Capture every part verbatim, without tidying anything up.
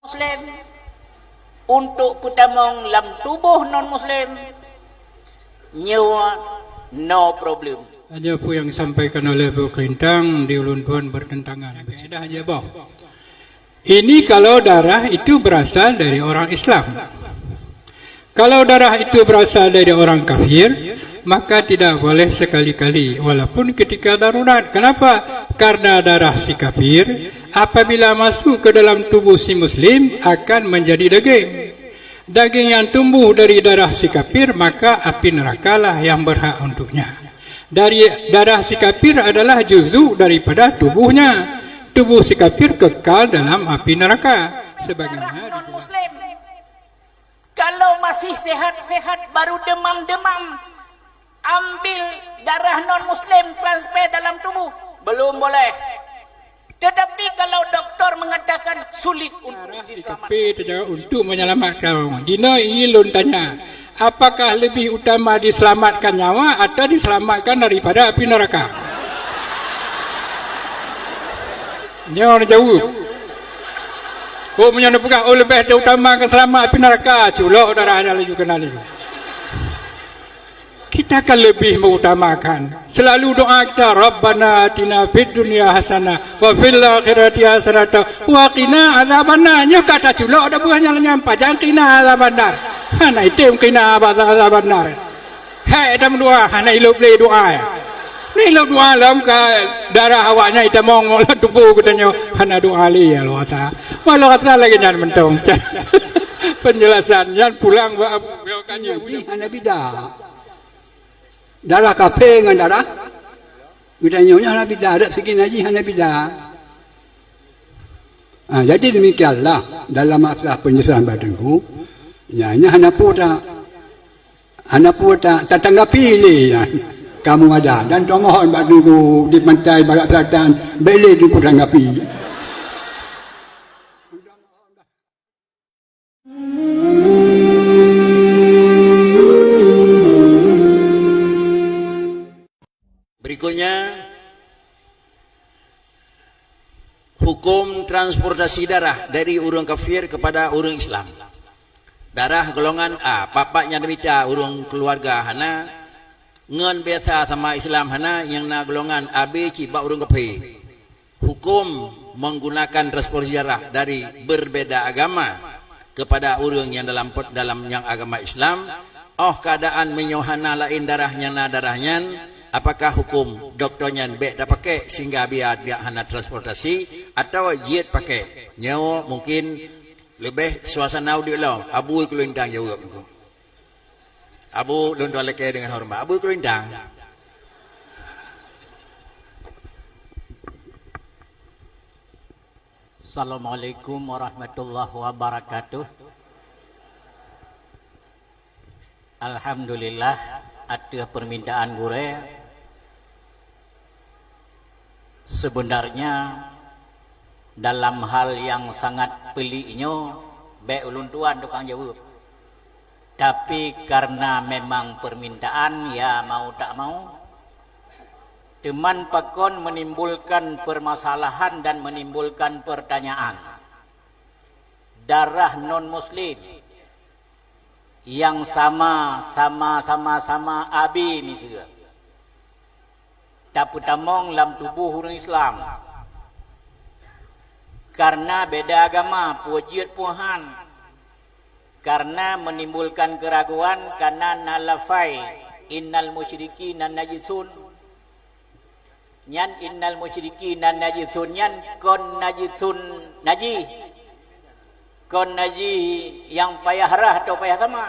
Muslim, untuk peutamong lam tuboh non-muslim, nyoe no problem. Hanya apa yang disampaikan oleh Abu Kelintang di ulun tuan bertentangan. Sudah aja, boh. Ini kalau darah itu berasal dari orang Islam. Kalau darah itu berasal dari orang kafir, maka tidak boleh sekali-kali, walaupun ketika darurat. Kenapa? Karena darah si kafir, apabila masuk ke dalam tubuh si muslim, akan menjadi daging. Daging yang tumbuh dari darah si kafir, maka api nerakalah yang berhak untuknya. Dari darah si kafir adalah juzuk daripada tubuhnya. Tubuh si kafir kekal dalam api neraka. Sebagaimana darah non-muslim. Kalau masih sehat-sehat, baru demam-demam, ambil darah non-muslim, transfer dalam tubuh, belum boleh. Tetapi kalau doktor mengatakan sulit untuk diselamatkan. Tapi untuk menyelamatkan orang. Dina ini lôn tanya, apakah lebih utama diselamatkan nyawa atau diselamatkan daripada api neraka? Nyoe jaweueb. Oh, meunyoe neupeugah, oh, leubeh utama keu seulamat api neuraka, culok darah nyan laju keunan laju. Kita kan lebih mengutamakan. Selalu doa kita, "Rabbana atina fid dunya hasanah, wa fil akhirati hasanah, wa qina azabannar." Nyoe ka taculok dah buah nyan, nyan pajan qina azabannar. Hana item qina azabannar. Hai, dah meudoa, hana ilop lé doa. Ni ilop doa lom ka darah awaknyan itamong lam tuboh geutanyoe, hana doa lé, ya Allah Taala. Walau asa lagèe nyan mantong. Penjelasan nyan pulang bak Abu Jih hana bida. Darah kafé ngon darah geutanyoe nyan hana bida, dak sikit najih hana bida. Ah, jadi demikianlah dalam masalah penjelasan bak Teungku. Nya, nya hana peue ta Hana peue ta-, tatanggapi lé nyan. Kamoe ada dan tumohon bak Teungku di pantai barat selatan, bèk lé Teungku tanggapi. Berikutnya, hukum transportasi darah dari ureuëng kafir kepada ureuëng Islam. Darah golongan A, pat-pat nyang dimita ureuëng keuluwarga hana, ngon biasa sama Islam hana, nyang na golongan A B cit bak ureuëng kafé. Hukum menggunakan transportasi darah dari berbeda agama kepada ureuëng nyang dalam, dalam nyang agama Islam, óh keuadaan meunyoe hana laén darah nyang na darah nyan, apakah hukum dokto nyan bèk tapakèk sehingga biar dia hana transportasi atawa jeuet pakèk? Nyoe mungkin leubeh suasana udép lom. Abu Kulintang jaweueb. Abu, lôn tuan lakèe deungon horeumat. Abu Kulintang. Assalamualaikum warahmatullahi wabarakatuh. Alhamdulillah, ateueh permintaan gurèe. Sebenarnya, dalam hal yang sangat pelik nyoe, bèk ulôn tuan tukang jaweueb. Tapi karena memang permintaan, ya mau tak mau, teuma pakon menimbulkan permasalahan dan menimbulkan pertanyaan. Darah non-muslim yang sama, sama, sama-sama A B miseue tapeutamong lam tuboh ureuëng Islam. Karena beda agama, peue jeuet peue han. Karena menimbulkan keraguan, karena na lafai, "Innal musyrikina najisun." Nyan innal musyrikina najisun nyan kon najisun najih. Kon najih nyang payah rhah atau payah sama.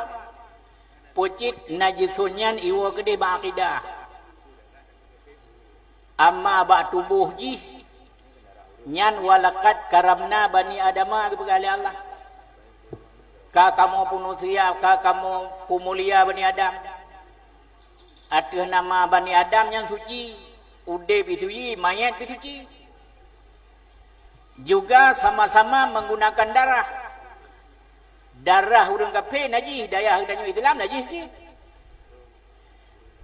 Peue cit najisun nyan iwoe keudeh bak akidah. Amma bak tuboh jih, nyan walaqad karamna bani Adama geupeugah lé Allah. Ka kamoe peunusia, ka kamoe peumulia bani Adam. Ateueh nama bani Adam nyang suci, udeb suci, manyét pih suci. Juga sama-sama menggunakan darah. Darah ureuëng kafé najih, darah geutanyoe Islam najih cit.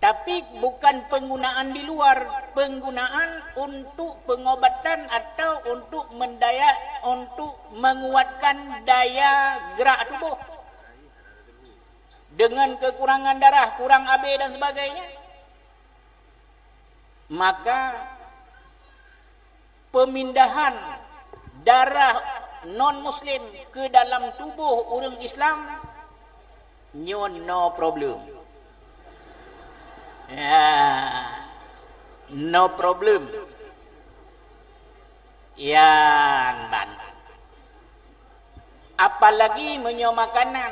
Tapi bukan penggunaan di luar, penggunaan untuk pengobatan atau untuk mendaya, untuk menguatkan daya gerak tubuh. Dengan kekurangan darah, kurang A B dan sebagainya, maka pemindahan darah non-muslim ke dalam tubuh ureuëng Islam, nyoe no problem. Ya, no problem. Yan ban. Apalagi meunyoe makanan,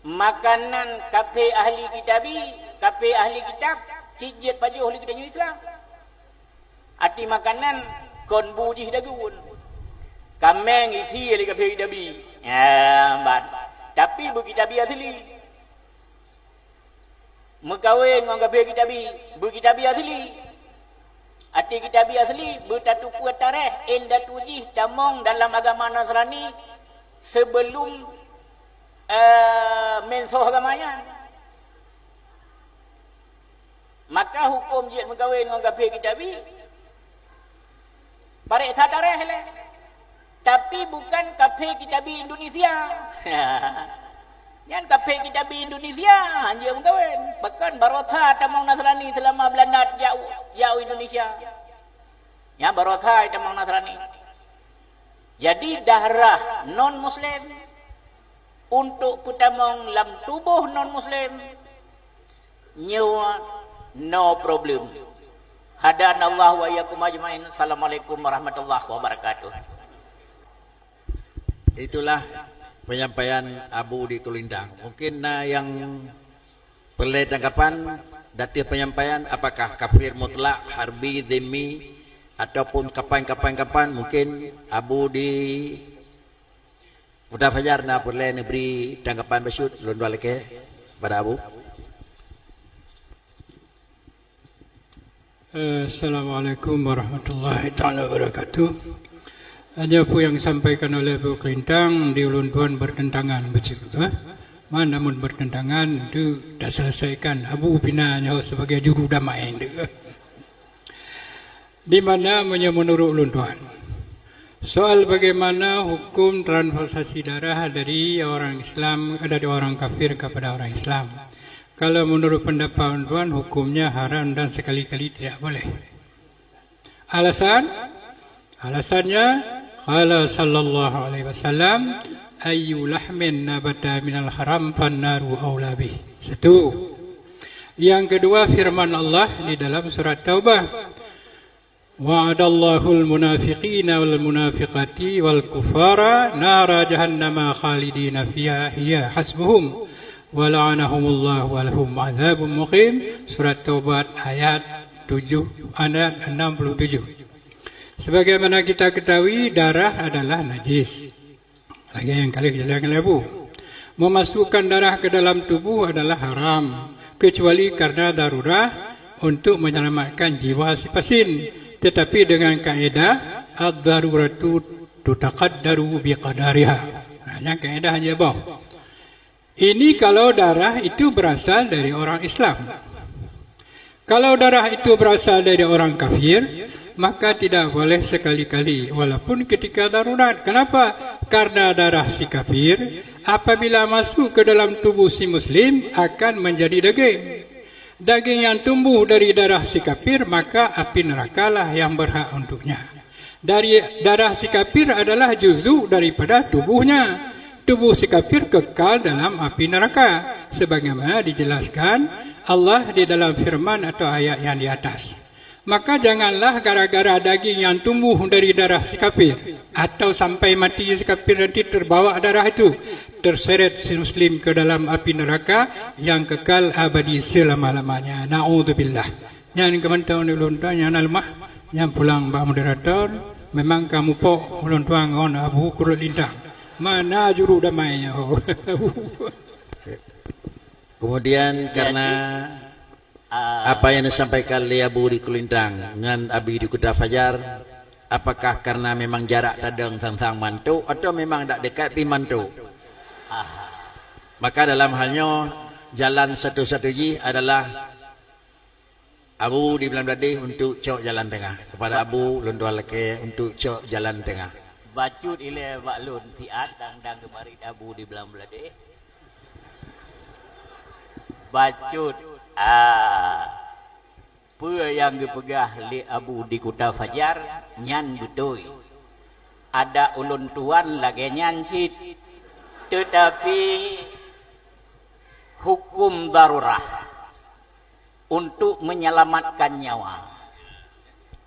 makanan kafé ahli kitabi, kafé ahli kitab, cit jeuet pajoh lé geutanyoe Islam. Arti makanan kon bu jih dagun. Kaméng isi lé kafé kitabi. Ya, ban. Tapi beukitabi asli. Meukawen ngon kafé kitabi, beukitabi asli. Arti kitabi asli, beutatupeue tareh indatu jih tamong dalam agama Nasrani sebelum, eh, mensoh agama nyan. Maka huköm jeuet meukawen ngon kafé kitabi, pareksa tareh lé. Tapi bukan kafé kitabi Indonesia. Nyan kafé kitabi Indonesia han jeuet meukawen. Bahkan barosa tamong Nasrani selama Belanda jak, jak u Indonesia. Nyan barosa tamong Nasrani. Jadi darah non-muslim untuk peutamong lam tuboh non-muslim, nyoe no problem. Hadanallahu wa iyyakum ajmain. Assalamualaikum warahmatullahi wabarakatuh. Itulah penyampaian Abu di Kulintang. Mungkin na nyang peureulée tanggapan, di ateueh penyampaian, apakah kafir mutlak, harbi, zimmi, ataupun kapan, kapan, kapan, mungkin Abu di Kota Fajar na peureulée neubri tanggapan bacut, lôn dua lakée pada Abu. Eh, Assalamualaikum warahmatullahi taala wabarakatuh. Hanya apa yang disampaikan oleh Abu Kelintang di ulôn tuan bertentangan bacut, eh? Man namun bertentangan, itu dah selesaikan. Abu pina nyoe sebagai juru damai, itu. Di mana meunyoe meunurot ulôn tuan, soal bagaimana hukum transfusi darah dari orang Islam, dari orang kafir kepada orang Islam? Kalau menurut pendapat ulôn tuan, hukumnya haram dan sekali-kali tidak boleh. Alasan? Alasannya, qala sallallahu alaihi wasallam, "Ayyu lahmin nabata minal haram fannaru aula bih." Satu. Yang kedua, firman Allah di dalam surat Taubah, "Wa'adallahul munafiqina wal munafiqati wal kuffara nara jahannama khalidina fiha hiya hasbuhum wa la'anahumullahu wa lahum azabun muqim." Surat Taubat ayat tujuh, ayat enam puluh tujuh. Sebagaimana kita ketahui, darah adalah najis. Lagée nyang ka lheueh jalan lé Abu. Memasukkan darah ke dalam tubuh adalah haram, kecuali karena darurat untuk menyelamatkan jiwa si pasien. Tetapi dengan kaedah, ad-daruratu tutaqaddaru biqadariha. Nah, nyan kaedah nyan boh. Ini kalau darah itu berasal dari orang Islam. Kalau darah itu berasal dari orang kafir, maka tidak boleh sekali-kali, walaupun ketika darurat. Kenapa? Karena darah si kafir, apabila masuk ke dalam tubuh si muslim, akan menjadi daging. Daging yang tumbuh dari darah si kafir, maka api nerakalah yang berhak untuknya. Dari darah si kafir adalah juzuk daripada tubuhnya. Tubuh si kafir kekal dalam api neraka, sebagaimana dijelaskan Allah di dalam firman atau ayat yang di atas. Maka janganlah gara-gara daging yang tumbuh dari darah si kafir, atau sampai mati si kafir nanti terbawa darah itu, terseret si muslim ke dalam api neraka yang kekal abadi selama-lamanya. Na'udzubillah. Nyan keumantöng di ulôn tuan nyang na leumah, nyang pulang bak moderator, memang ka mupok ulôn tuan ngon Abu Kulintang. Mana juru damai nyoe? Kemudian, jadi, karena, ah, apa yang disampaikan lé Abu di Kulintang ngon Abi di Kuta Fajar, apakah karena memang jarak tadong sang-sang mantok atau memang dak dekat pih mantok? Ah. Maka dalam hal nyoe, jalan satu-satu jih adalah Abu di Blang Bladeh untuk cok jalan tengah. Kepada Abu, lôn tuan lakée untuk cok jalan tengah. Bacut ilée bak lôn siat dang-dang geumarit Abu di Blang Bladeh. Bacut. Ah. Peue nyang geupeugah lé Abu di Kuta Fajar nyan beutôi. Adak ulôn tuan lagée nyan cit. Teutapi huköm darurah untuk menyelamatkan nyawa.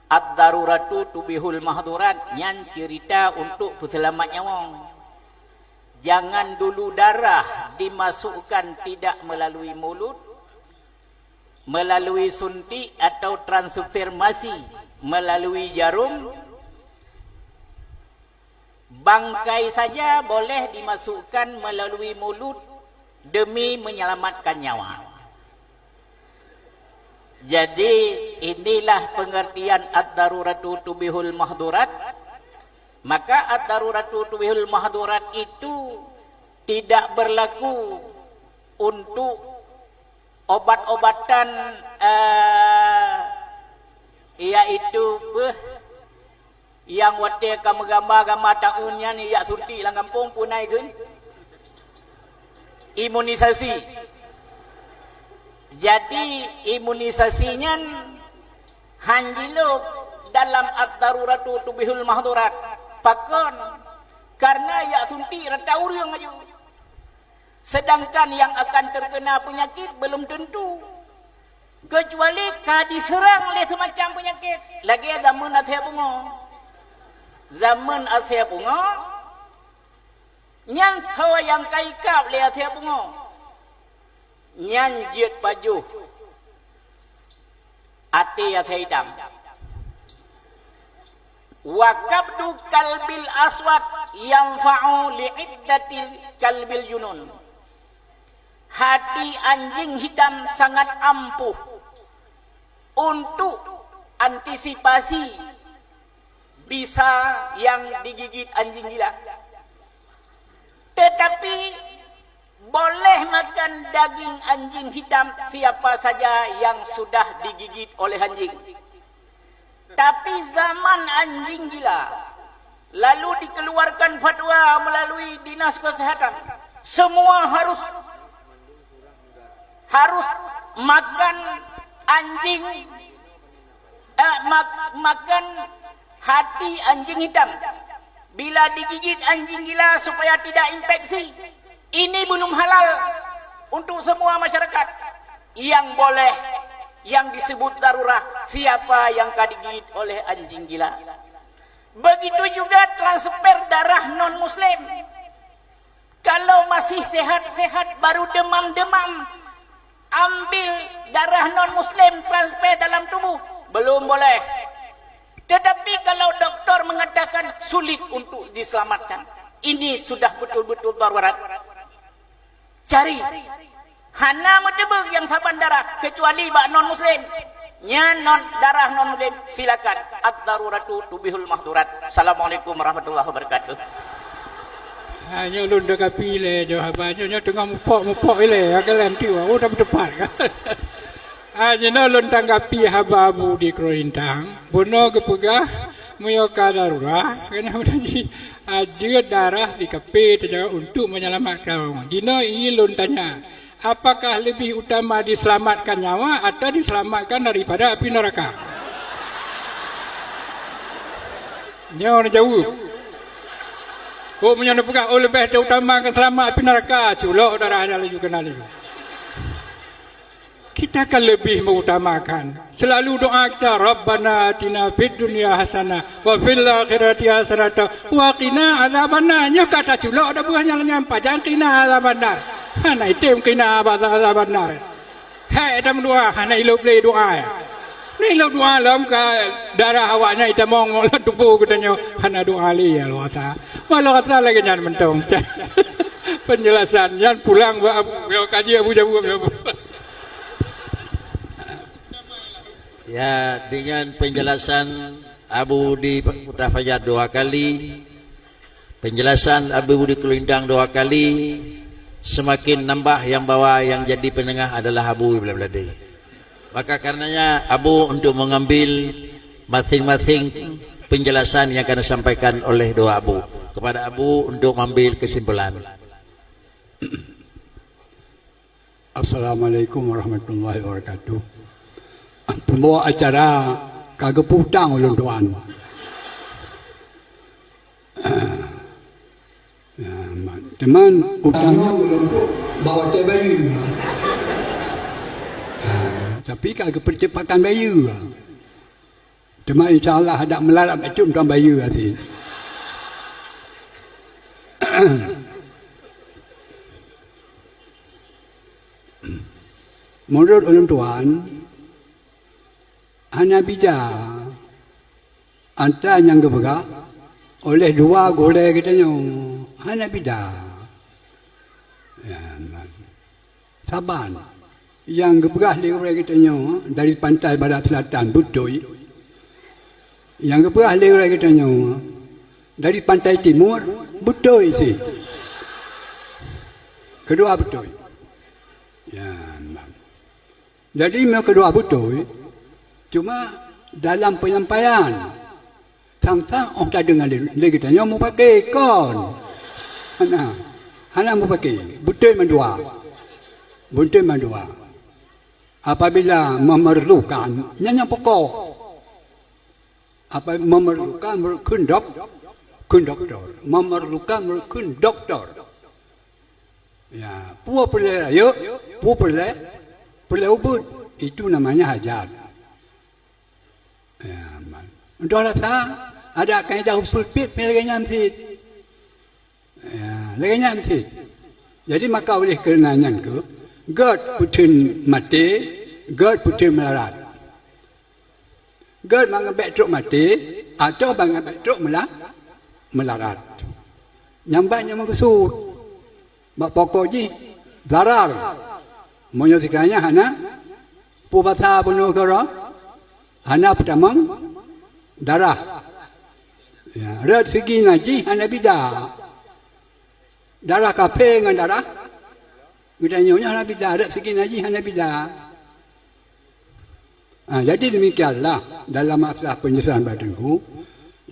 Ad-daruratu tubihul mahdurat, nyan ceurita untuk peuseulamat nyawa. Jangan dulu darah dimasukkan tidak melalui mulut, melalui suntik atau transformasi melalui jarum. Bangkai saja boleh dimasukkan melalui mulut demi menyelamatkan nyawa. Jadi, inilah pengertian ad-daruratu tubihul mahdurat. Maka ad-daruratu tubihul mahdurat itu tidak berlaku untuk obat-obatan, eh, yaitu beuh nyang watée ka meugamba-gamba taun nyan jak suntik lam gampông pun ai kheun imunisasi. Jadi imunisasi nyan han jilôb dalam ad-daruratu tubihul mahdurat. Pakon? Karena jak suntik rata ureuëng aju. Sedangkan yang akan terkena penyakit belum tentu. Kecuali ka diserang lé semacam penyakit. Lagée zaman asée bungoe. Zaman asée bungoe, nyan soe nyang ka ikab lé asée bungoe? Nyan jeuet pajoh até asée itam. Wa kabdu kalbil aswad yanfa'u li iddati kalbil junun. Hati anjing hitam sangat ampuh untuk antisipasi bisa yang digigit anjing gila. Tetapi boleh makan daging anjing hitam siapa saja yang sudah digigit oleh anjing. Tapi zaman anjing gila, lalu dikeluarkan fatwa melalui dinas kesehatan, semua harus harus makan anjing, eh, mak- makan hati anjing hitam. Bila digigit anjing gila supaya tidak infeksi. Ini belum halal untuk semua masyarakat. Yang boleh, yang disebut darurah, siapa yang ka digigit oleh anjing gila. Begitu juga transfer darah non-muslim. Kalau masih sehat-sehat, baru demam-demam, ambil darah non-muslim, transfer dalam tubuh, belum boleh. Tetapi kalau doktor mengatakan sulit untuk diselamatkan, ini sudah betul-betul darurat. Cari. Hana meuteubiet nyang saban darah, kecuali bak non-muslim. Nyan non, darah non-muslim, silakan. Ad-daruratu tubihul mahdurat. Assalamualaikum warahmatullahi wabarakatuh. Ha, nyoe lôn tanggapi lé, jaweueb haba nyoe, nyoe teungoh mupok-mupok ilée, ha, kalian tiwa, oh, dah berdebat, kan? Ha, jinoe lôn tanggapi haba Abu di Kreuintang. Bunoe geupeugah, meunyoe ka darurat, keuneuk jeuet darah si kafé teujaweueb untuk menyelamatkan awak. Jinoe ie lôn tanya, apakah lebih utama diselamatkan nyawa atau diselamatkan daripada api neraka? Nyoe neujaweueb. Oh, meunyoe neupeugah, oh, leubeh utamakan seulamat api neraka, culok darah nyan laju keunan laju. Kita kan lebih mengutamakan. Selalu doa kita, "Rabbana atina fid dunya hasanah, wa fil akhirati hasanah, wa qina azabannar." Nyoe ka taculok dah buah nyang nyan pajan qina azabannar. Hana item qina azabannar. Hai, dah meudoa, hana ilop lé doa. Ni ilop doa lom ka darah awak nyan itamong lam tuboh geutanyoe. Hana doa lé, ya Allah. Walau asa lagée nyan mantong. Penjelasan nyan pulang bak Abu, bak kaji Abu Jabu. Ya, dengan penjelasan Abu di Kuta Fajar dua kali, penjelasan Abu di Kreuintang dua kali, semakin nambah yang bawa, yang jadi penengah adalah Abu Ibrahim Lade. Maka karenanya Abu untuk mengambil masing-masing penjelasan yang akan disampaikan oleh dua Abu. Kepada Abu untuk mengambil kesimpulan. Assalamualaikum warahmatullahi wabarakatuh. Pembawa acara ka geuputang ulôn tuan. Ya, teuma utang nyoe ulôn tu bak watèe bayeue. Tapi ka geupercepatan bayeue. Teuma insya Allah adak meularat bacut tuan bayeue asin. Menurut ulôn tuan, hana bida antara nyang geupeugah oleh dua gurèe geutanyoe. Hana bida. Ya, saban. Nyang geupeugah lé gurèe geutanyoe dari pantai barat selatan, beutôi. Nyang geupeugah lé gurèe geutanyoe dari pantai timur, beutôi sit. Keudua beutôi. Ya, nah. Jadi, meunyoe keudua beutôi, cuma dalam penyampaian. Sang-sang óh tadeungoe lé, lé geutanyoe mupake kon. Hana, hana mupake. Beutôi mandua. Beutôi mandua. Apabila memerlukan, nyan nyang pokok. Apa memerlukan meureuet kheun dok-, kheun doktor. Memerlukan meureuet kheun doktor. Ya, peue peureulèe rayeuk, peue peureulèe, peureulèe ubeut. Itu namanya hajat. Ya, man. Untuk rasa, ada kaidah usul fiqh lagèe nyan sit. Ya, lagèe nyan sit. Jadi, maka oleh karena nyan keuh, gèt peutheun maté, gèt peutheun meularat. Gèt mangat bèk trok maté, atawa mangat bèk trok meula-, meularat. Nyang ban nyang meukeusut. Bak pokok jih, darar. Meunyoe sikiranya hana, peubasa bunoe keudroe, hana peutamong darah. Ya, rot sigi najih hana bida. Darah kafé ngon darah geutanyoe nyoe hana bida, rot sigi najih hana bida. Ah, jadi demikianlah dalam masalah penjelasan Bak Teungku.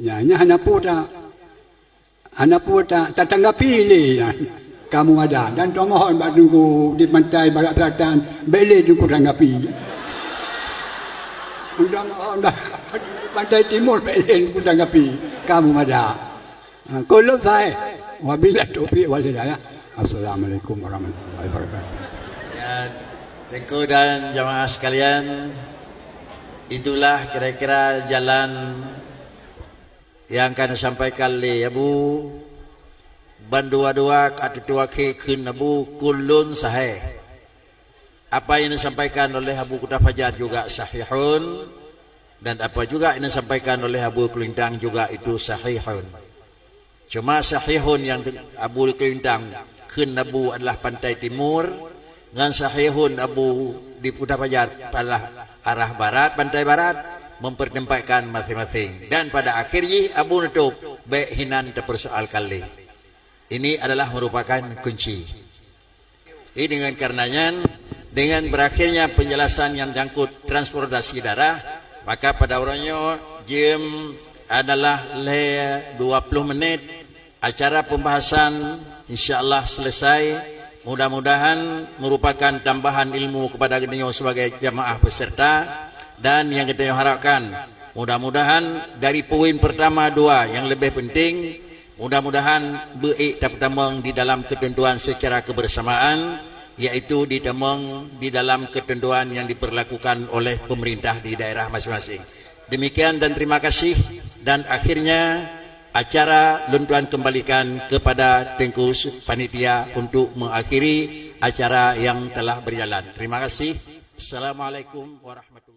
Nya, nya hana peue ta-, hana peue ta-, tatanggapi lé nyan. Kamoe ada dan tuan mohon Bak Teungku di pantai barat selatan, bèk lé Teungku tanggapi. Tuan mohon Bak Teungku di pantai timur, bèk lé Teungku tanggapi. Kamoe ada. Ha, keu lôn saé. Wabillahi taufiq wal hidayah. Assalamualaikum warahmatullahi wabarakatuh. Ya, Teungku dan jamaah sekalian, itulah kira-kira jalan yang akan disampaikan lé Abu. Bandua-dua ka teutuakhe kheun Abu, keu lôn saé. Apa yang disampaikan oleh Abu Kuta Fajar juga sahihun, dan apa juga yang disampaikan oleh Abu Kelintang juga itu sahihun. Cuma sahihun yang Abu Kelintang kheun Abu adalah pantai timur, ngon sahihun Abu di Kuta Fajar adalah arah barat, pantai barat, mempertempatkan masing-masing. Dan pada akhir jih Abu nutup, bèk hinan tapersoalkan lé. Ini adalah merupakan kunci. Jadi dengan karenanya, dengan berakhirnya penjelasan yang menyangkut transportasi darah, maka pada uroe nyoe jeuem adalah lhèe dua puluh menit acara pembahasan insya Allah selesai. Mudah-mudahan merupakan tambahan ilmu kepada geutanyoe sebagai jamaah peserta, dan yang geutanyoe harapkan, mudah-mudahan dari poin pertama dua yang lebih penting, mudah-mudahan beuék tapeutamong di dalam ketentuan secara kebersamaan, yaitu ditamong di dalam ketentuan yang diperlakukan oleh pemerintah di daerah masing-masing. Demikian dan terima kasih. Dan akhirnya, acara lôn tuan kembalikan kepada Teungku Panitia untuk mengakhiri acara yang telah berjalan. Terima kasih. Assalamualaikum warahmatullahi